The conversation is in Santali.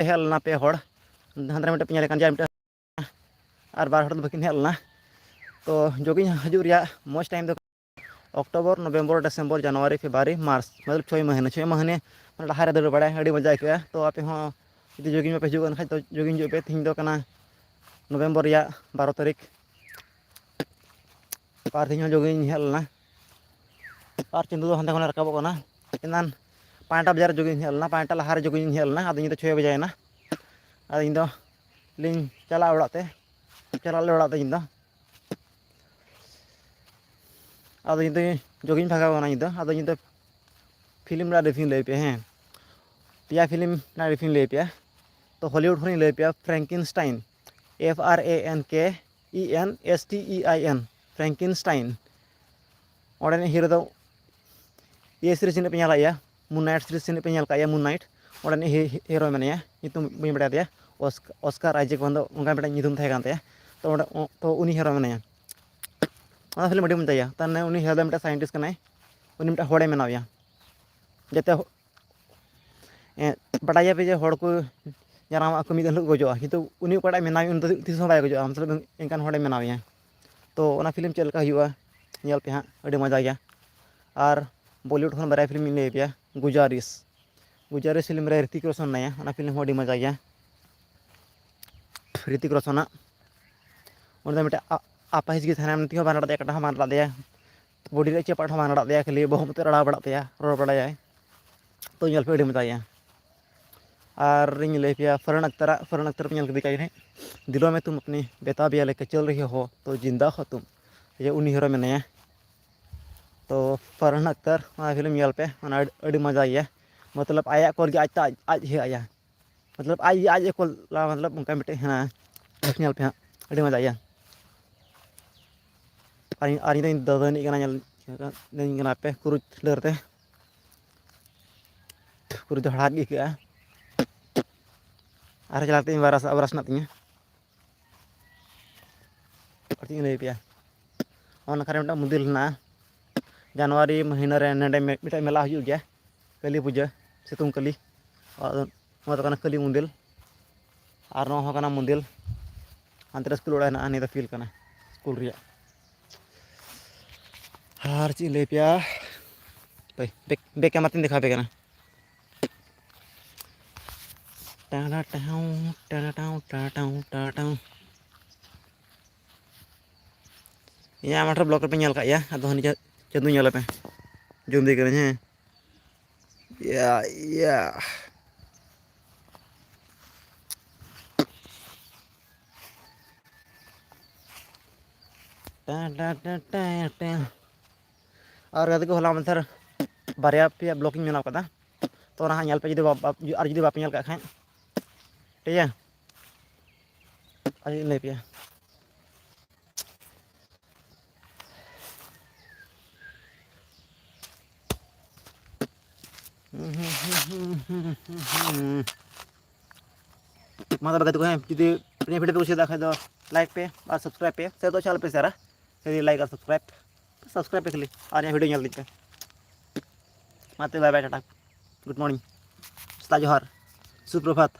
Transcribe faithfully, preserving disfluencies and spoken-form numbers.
ᱦᱮᱡ ᱞᱮᱱᱟ ᱯᱮ ᱦᱚᱲ, ᱦᱟᱱᱛᱮ ᱨᱮ ᱢᱤᱫᱴᱮᱱ ᱯᱮ ᱧᱮᱞᱮ ᱠᱟᱱ ᱜᱮᱭᱟ, ᱢᱤᱫᱴᱮᱱ ᱟᱨ ᱵᱟᱨ ᱦᱚᱲ ᱫᱚ ᱵᱟᱹᱠᱤᱱ ᱦᱮᱡ ᱞᱮᱱᱟ᱾ ᱛᱚ jogging ᱦᱤᱡᱩᱜ ᱨᱮᱭᱟᱜ ᱢᱚᱡᱽ time ᱫᱚ October, November, December, January, February, March, ᱢᱚᱛᱞᱚᱵ ᱪᱷᱚᱭ ᱢᱟᱹᱦᱱᱟᱹ, ᱪᱷᱚᱭ ᱢᱟᱹᱦᱱᱟᱹ ᱢᱟᱱᱮ ᱞᱟᱦᱟᱨᱮ ᱫᱟᱹᱲ ᱵᱟᱲᱟᱭ ᱟᱹᱰᱤ ᱢᱚᱡᱟ ᱟᱹᱭᱠᱟᱹᱜᱼᱟ᱾ ᱛᱚ ᱟᱯᱮ ᱦᱚᱸ ᱡᱩᱫᱤ jogging ᱵᱟᱯᱮ ᱦᱤᱡᱩᱜ ᱠᱟᱱ ᱠᱷᱟᱡ ᱛᱚ jogging ᱦᱤᱡᱩᱜ ᱯᱮ᱾ ᱛᱤᱦᱤᱧ ᱫᱚ ᱠᱟᱱᱟ November ᱨᱮᱭᱟᱜ ᱵᱟᱨᱚ ᱛᱟᱹᱨᱤᱠᱷ, ᱟᱨ ᱛᱮᱦᱮᱧ ᱦᱚᱸ jogging ᱤᱧ ᱦᱮᱡ ᱞᱮᱱᱟ᱾ ᱟᱨ ᱪᱟᱸᱫᱚ ᱫᱚ ᱦᱟᱱᱛᱮ ᱠᱷᱚᱱᱮ ᱨᱟᱠᱟᱵᱚᱜ ᱠᱟᱱᱟ᱾ ᱮᱱᱟᱱ ᱯᱟᱸᱪᱴᱟ ᱵᱟᱡᱟᱨ jogging ᱤᱧ ᱦᱮᱡ ᱞᱮᱱᱟ, ᱯᱟᱸᱪᱴᱟ ᱞᱟᱦᱟᱨᱮ jogging ᱤᱧ ᱦᱮᱡ ᱞᱮᱱᱟ, ᱟᱫᱚ ᱧᱤᱫᱟᱹ ᱪᱷᱚᱭ ᱵᱟᱡᱟᱭᱮᱱᱟ᱾ ᱟᱫᱚ ᱤᱧ ᱫᱚ ᱞᱤᱧ ᱪᱟᱞᱟᱜᱼᱟ ᱚᱲᱟᱜ ᱛᱮ, ᱪᱟᱞᱟᱜ ᱞᱮ ᱚᱲᱟᱜ ᱛᱮ ᱤᱧ ᱫᱚ᱾ ᱟᱫᱚ ᱧᱤᱫᱟᱹ jogging ᱤᱧ ᱵᱷᱟᱜᱟᱣ ᱠᱟᱱᱟ ᱧᱤᱫᱟᱹ᱾ ᱟᱫᱚ ᱧᱤᱫᱟᱹ film ᱨᱮᱱᱟᱜ review ᱤᱧ ᱞᱟᱹᱭ ᱟᱯᱮᱭᱟ, ᱦᱮᱸ, ᱯᱮᱭᱟ film ᱨᱮᱱᱟᱜ review ᱤᱧ ᱞᱟᱹᱭ ᱟᱯᱮᱭᱟ᱾ ᱛᱚ Hollywood ᱠᱷᱚᱱᱤᱧ ᱞᱟᱹᱭ ᱟᱯᱮᱭᱟ Frankenstein, F R A N K E N S T E I N, Frankenstein᱾ ᱚᱸᱰᱮᱱᱤᱡ hero ᱫᱚ ᱤᱭᱟᱹ series ᱡᱟᱹᱱᱤᱡ ᱯᱮ ᱧᱮᱞ ᱠᱟᱜ ᱜᱮᱭᱟ, Moon Knight series ᱡᱟᱹᱱᱤᱡ ᱯᱮ ᱧᱮᱞ ᱠᱟᱜ ᱜᱮᱭᱟ, Moon Knight᱾ ᱚᱸᱰᱮᱱᱤᱡ ᱦᱤ- ᱦᱤ- hero ᱢᱮᱱᱟᱭᱟ, ᱧᱩᱛᱩᱢ ᱵᱟᱹᱧ ᱵᱟᱲᱟᱭ ᱛᱟᱭᱟ, ᱚᱥ- ᱚᱥᱠᱟᱨ ᱟᱭᱡᱮᱠ ᱵᱟᱝ ᱫᱚ ᱚᱱᱠᱟ ᱢᱤᱫᱴᱟᱝ ᱧᱩᱛᱩᱢ ᱛᱟᱦᱮᱸ ᱠᱟᱱ ᱛᱟᱭᱟ᱾ ᱛᱚ ᱚᱸᱰᱮ ᱚ- ᱛᱚ ᱩᱱᱤ hero ᱢᱮᱱᱟᱭᱟ᱾ ᱚᱱᱟ film ᱟᱹᱰᱤ ᱢᱚᱡᱽ ᱛᱟᱭᱟ᱾ ᱛᱟᱨ ᱢᱟᱱᱮ ᱩᱱᱤ hero ᱫᱚ ᱢᱤᱫᱴᱟᱝ scientist ᱠᱟᱱᱟᱭ, ᱩᱱᱤ ᱢᱤᱫᱴᱟᱝ ᱦᱚᱲᱮ ᱵᱮᱱᱟᱣᱮᱭᱟ ᱡᱟᱛᱮ ᱦᱚ- ᱮᱸ, ᱵᱟᱰᱟᱭᱟᱯᱮ ᱡᱮ ᱦᱚᱲ ᱠᱚ ᱡᱟᱱᱟᱢᱚᱜ ᱟᱠᱚ, ᱢᱤᱫ ᱫᱤᱱ ᱦᱤᱞᱳᱜ ᱠᱚ ᱜᱚᱡᱚᱜᱼᱟ, ᱠᱤᱱᱛᱩ ᱩᱱᱤ ᱚᱠᱟᱴᱟᱜ ᱢᱮᱱᱟᱣ ᱩᱱᱤ ᱫᱚ ᱛᱤᱥ ᱦᱚᱸ ᱵᱟᱭ ᱜᱚᱡᱚᱜᱼᱟ, ᱢᱚᱛᱞᱚᱵ ᱮᱱᱠᱟᱱ ᱦᱚᱲᱮ ᱵᱮᱱᱟᱣᱮᱭᱟ᱾ ᱛᱚ ᱚᱱᱟ film ᱪᱮᱫ ᱞᱮᱠᱟ ᱦᱩᱭᱩᱜᱼᱟ, ᱧᱮᱞ ᱯᱮ ᱦᱟᱸᱜ, ᱟᱹᱰᱤ ᱢᱚᱡᱟ ᱜᱮᱭᱟ᱾ ᱟᱨ Bollywood ᱠᱷᱚᱱ ᱵᱟᱨᱭᱟ film ᱤᱧ ᱞᱟᱹᱭ ᱟᱯᱮᱭᱟ, ᱜᱩᱡᱟᱨᱤᱥ, ᱜᱩᱡᱟᱨᱤᱥ film ᱨᱮ ᱨᱤᱛᱤᱠ ᱨᱳᱥᱚᱱ ᱢᱮᱱᱟᱭᱟ, ᱚᱱᱟ film ᱦᱚᱸ ᱟᱹᱰᱤ ᱢᱚᱡᱟ ᱜᱮᱭᱟ᱾ ᱨᱤᱛᱤᱠ ᱨᱳᱥᱚᱱᱟᱜ ᱚᱸᱰᱮ ᱫᱚ ᱢᱤᱫᱴᱮᱱ ᱟ- ᱟᱯᱟᱦᱤᱡ ᱜᱮ ᱛᱟᱦᱮᱱᱟ, ᱛᱤ ᱦᱚᱸ ᱵᱟᱝ ᱨᱟᱲᱟᱜ ᱛᱟᱭᱟ, ᱠᱟᱴᱟ ᱦᱚᱸ ᱵᱟᱝ ᱨᱟᱲᱟᱜ ᱛᱟᱭᱟ, body ᱨᱮ ᱪᱮᱫ part ᱦᱚᱸ ᱵᱟᱝ ᱨᱟᱲᱟᱜ ᱛᱟᱭᱟ, ᱠᱷᱟᱹᱞᱤ ᱵᱚᱦᱚᱜ ᱢᱚᱛᱚ ᱨᱟᱲᱟᱣ ᱵᱟᱲᱟᱜ ᱛᱟᱭᱟ, ᱨᱚᱲ ᱵᱟᱲᱟᱭᱟᱭ᱾ ᱛᱚ ᱧᱮᱞ ᱯᱮ, ᱟᱹᱰᱤ ᱢᱚᱡᱟ ᱜᱮᱭᱟ᱾ ᱟᱨ ᱤᱧ ᱞᱟᱹᱭ ᱯᱮᱭᱟ ᱯᱷᱟᱨᱦᱟᱱ ᱟᱠᱛᱟᱨᱟᱜ, ᱯᱷᱟᱨᱦᱟᱱ ᱟᱠᱛᱟᱨ ᱯᱮ ᱧᱮᱞ ᱠᱮᱫᱮ ᱠᱷᱟᱡ ᱡᱟᱹᱱᱤᱡ, ᱫᱤᱞᱳ ᱢᱮ ᱛᱩᱢ ᱟᱯᱱᱤ ᱵᱮᱛᱟᱵᱤᱭᱟ ᱞᱮᱠᱟ ᱪᱚᱞ ᱨᱮᱦᱤ ᱦᱳ ᱛᱚ ᱡᱤᱱᱫᱟ ᱦᱳ ᱛᱩᱢ, ᱡᱮ ᱩᱱᱤ hero ᱢᱮᱱᱟᱭᱟ᱾ ᱛᱚ ᱯᱷᱟᱨᱦᱟᱱ ᱟᱠᱛᱟᱨ ᱚᱱᱟ film ᱧᱮᱞ ᱯᱮ, ᱚᱱᱟ ᱟᱹᱰᱤ, ᱟᱹᱰᱤ ᱢᱚᱡᱟ ᱜᱮᱭᱟ᱾ ᱢᱚᱛᱞᱚᱵ ᱟᱭᱟᱜ call ᱜᱮ ᱟᱡ ᱛᱮ ᱟᱡ, ᱟᱡ ᱦᱮᱡ ᱟᱭᱟ, ᱢᱚᱛᱞᱚᱵ ᱟᱡ ᱜᱮ ᱟᱡ ᱮ call ᱟ, ᱢᱚᱛᱞᱚᱵ ᱚᱱᱠᱟ ᱢᱤᱫᱴᱮᱡ ᱦᱮᱱᱟᱜᱼᱟ᱾ ᱧᱮᱞ ᱯᱮ ᱦᱟᱸᱜ, ᱟᱹᱰᱤ ᱢᱚᱡᱟ ᱜᱮᱭᱟ᱾ ᱟᱨ ᱤᱧ, ᱟᱨ ᱤᱧ ᱫᱚᱧ ᱫᱟᱹᱫᱟᱹᱱᱤᱜ ᱠᱟᱱᱟ, ᱧᱮᱞ ᱫᱟᱹᱧ ᱠᱟᱱᱟ ᱯᱮ ᱠᱩᱨᱩᱪ ᱰᱟᱹᱨ ᱛᱮ, ᱠᱩᱨᱩᱪ ᱫᱚ ᱦᱟᱲᱦᱟᱫ ᱜᱮ ᱟᱹᱭᱠᱟᱹᱜᱼᱟ᱾ ᱟᱨ ᱪᱟᱞᱟᱣ ᱠᱟᱛᱮ ᱤᱧ ᱵᱟᱨᱟᱥ, ᱵᱨᱟᱥ ᱦᱮᱱᱟᱜ ᱛᱤᱧᱟᱹ᱾ ᱟᱨ ᱪᱮᱫ ᱤᱧ ᱞᱟᱹᱭ ᱟᱯᱮᱭᱟ, ᱚᱱᱟ ᱱᱟᱠᱷᱟ ᱨᱮ ᱢᱤᱫᱴᱟᱝ ᱢᱚᱱᱫᱤᱨ ᱦᱮᱱᱟᱜᱼᱟ᱾ ᱡᱟᱱᱩᱣᱟᱨᱤ ᱢᱟᱹᱦᱱᱟᱹ ᱨᱮ ᱱᱚᱰᱮ ᱢᱤᱫ-, ᱢᱤᱫᱴᱟᱝ ᱢᱮᱞᱟ ᱦᱩᱭᱩᱜ ᱜᱮᱭᱟ, ᱠᱟᱹᱞᱤ ᱯᱩᱡᱟᱹ, ᱥᱤᱛᱩᱝ ᱠᱟᱹᱞᱤ᱾ ᱟᱫᱚ ᱱᱚᱣᱟ ᱫᱚ ᱠᱟᱱᱟ ᱠᱟᱹᱞᱤ ᱢᱚᱱᱫᱤᱨ, ᱟᱨ ᱱᱚᱣᱟ ᱦᱚᱸ ᱠᱟᱱᱟ ᱢᱚᱱᱫᱤᱨ᱾ ᱦᱟᱱᱛᱮ ᱨᱮ ᱥᱠᱩᱞ ᱚᱲᱟᱜ ᱦᱮᱱᱟᱜᱼᱟ, ᱱᱤᱭᱟᱹ ᱫᱚ ᱯᱷᱤᱞᱰ ᱠᱟᱱᱟ ᱥᱠᱩᱞ ᱨᱮᱭᱟᱜ᱾ ᱟᱨ ᱪᱮᱫ ᱤᱧ ᱞᱟᱹᱭ ᱯᱮᱭᱟ, ᱦᱟᱯᱮ, ᱵᱮᱠ, ᱵᱮᱠ ᱠᱮᱢᱮᱨᱟ ᱛᱤᱧ ᱫᱮᱠᱷᱟᱣ ᱟᱯᱮ ᱠᱟᱱᱟ᱾ ᱴᱟᱲᱟ ᱴᱟᱲᱟᱣ, ᱴᱟᱲᱟ ᱴᱟᱲᱟᱣ, ᱴᱟᱲᱟ ᱴᱟᱲᱟᱣ, ᱴᱟᱲᱟ ᱴᱟᱲᱟᱣ᱾ ᱤᱧᱟᱹᱜ ᱢᱟᱴᱷ ᱨᱮ ᱵᱞᱚᱜ ᱨᱮᱯᱮ ᱧᱮᱞ ᱠᱟᱜ ᱜᱮᱭᱟ, ᱟᱫᱚ ᱦᱟᱹᱱᱤ ᱪᱟ-, ᱪᱟᱸᱫᱩ ᱧᱮᱞ ᱟᱯᱮ, ᱡᱩᱢ ᱤᱫᱤ ᱠᱟᱹᱱᱟᱹᱧ, ᱦᱮᱸ᱾ ᱭᱟ, ᱭᱟ᱾ ᱴᱟ, ᱴᱟ, ᱴᱟ, ᱴᱟ, ᱴᱟ᱾ ᱟᱨ ᱜᱟᱛᱮ ᱠᱚ, ᱦᱚᱞᱟ ᱢᱟᱫᱷᱮᱨ ᱵᱟᱨᱭᱟ ᱯᱮᱭᱟ ᱵᱞᱚᱜ ᱤᱧ ᱵᱮᱱᱟᱣ ᱠᱟᱫᱟ, ᱛᱚ ᱚᱱᱟ ᱦᱟᱸᱜ ᱧᱮᱞ ᱯᱮ, ᱡᱩᱫᱤ ᱵᱟ-, ᱵᱟ-, ᱟᱨ ᱡᱩᱫᱤ ᱵᱟᱯᱮ ᱧᱮᱞ ᱠᱟᱜ ᱠᱷᱟᱡ, ᱴᱷᱤᱠ ᱜᱮᱭᱟ, ᱟᱨ ᱤᱧ ᱞᱟᱹᱭ ᱯᱮᱭᱟ᱾ ᱢᱟ ᱛᱚᱵᱮ ᱜᱟᱛᱮ ᱠᱚ, ᱦᱮᱸ, ᱡᱩᱫᱤ ᱱᱤᱭᱟᱹ ᱵᱷᱤᱰᱤᱭᱳ ᱯᱮ ᱠᱩᱥᱤᱭᱟᱫᱟ ᱠᱷᱟᱡ ᱫᱚ ᱞᱟᱭᱤᱠ ᱯᱮ ᱟᱨ ᱥᱟᱵᱥᱠᱨᱟᱭᱤᱵ ᱯᱮ, ᱥᱮ ᱫᱚ ᱟᱞᱚ ᱯᱮ ᱥᱮᱭᱟᱨᱟ, ᱠᱷᱟᱹᱞᱤ ᱞᱟᱭᱤᱠ ᱟᱨ ᱥᱟᱵᱥᱠᱨᱟᱭᱤᱵ, ᱥᱟᱵᱥᱠᱨᱟᱭᱤᱵ ᱯᱮ ᱠᱷᱟᱹᱞᱤ, ᱟᱨ ᱱᱤᱭᱟᱹ ᱵᱷᱤᱰᱤᱭᱳ ᱧᱮᱞ ᱞᱟᱹᱜᱤᱫ ᱛᱮ᱾ ᱢᱟ ᱛᱚᱵᱮ, ᱵᱟᱭ ᱵᱟᱭ, ᱴᱟᱴᱟ, ᱜᱩᱰ ᱢᱚᱨᱱᱤᱝ, ᱥᱮᱛᱟᱜ ᱡᱚᱦᱟᱨ, ᱥᱩᱯᱨᱚᱵᱷᱟᱛ᱾